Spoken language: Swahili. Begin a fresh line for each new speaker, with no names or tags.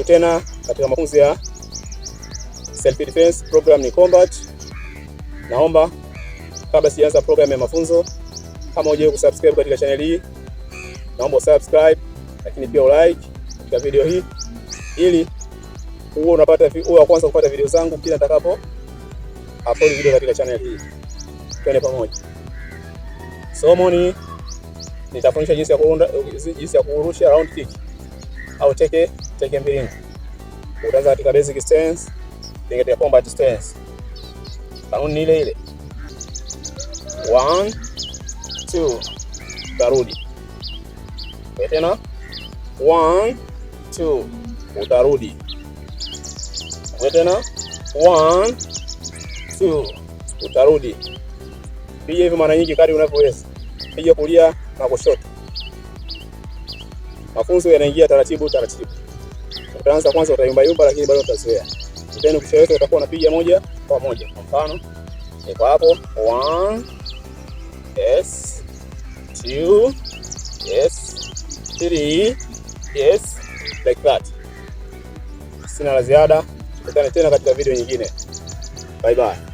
Karibu tena katika mafunzo ya Self Defense, program ni Combat. Naomba kabla sijaanza program ya mafunzo, kama hujawahi kusubscribe katika channel hii, naomba usubscribe, lakini pia ulike katika video hii ili uwe unapata uwe wa kwanza kupata video zangu kila nitakapo upload video katika channel hii. Twende pamoja. Somo ni nitafundisha jinsi ya kurusha round kick au teke teke mviringo. Utaanza katika basic stance, then katika combat stance. Kanuni ile ile. 1 2, utarudi. Tena 1 2, utarudi. Tena 1 2, utarudi. Piga hivyo mara nyingi kadri unavyoweza. Piga kulia na kushoto. Mafunzo yanaingia taratibu taratibu. Utaanza kwanza utayumba yumba, lakini bado utazoea. Then ukishaweza utakuwa unapiga moja kwa moja. Kwa mfano, niko hapo 1, yes, 2, yes, 3, yes, like that. Sina la ziada. Tukutane tena katika video nyingine. Bye bye.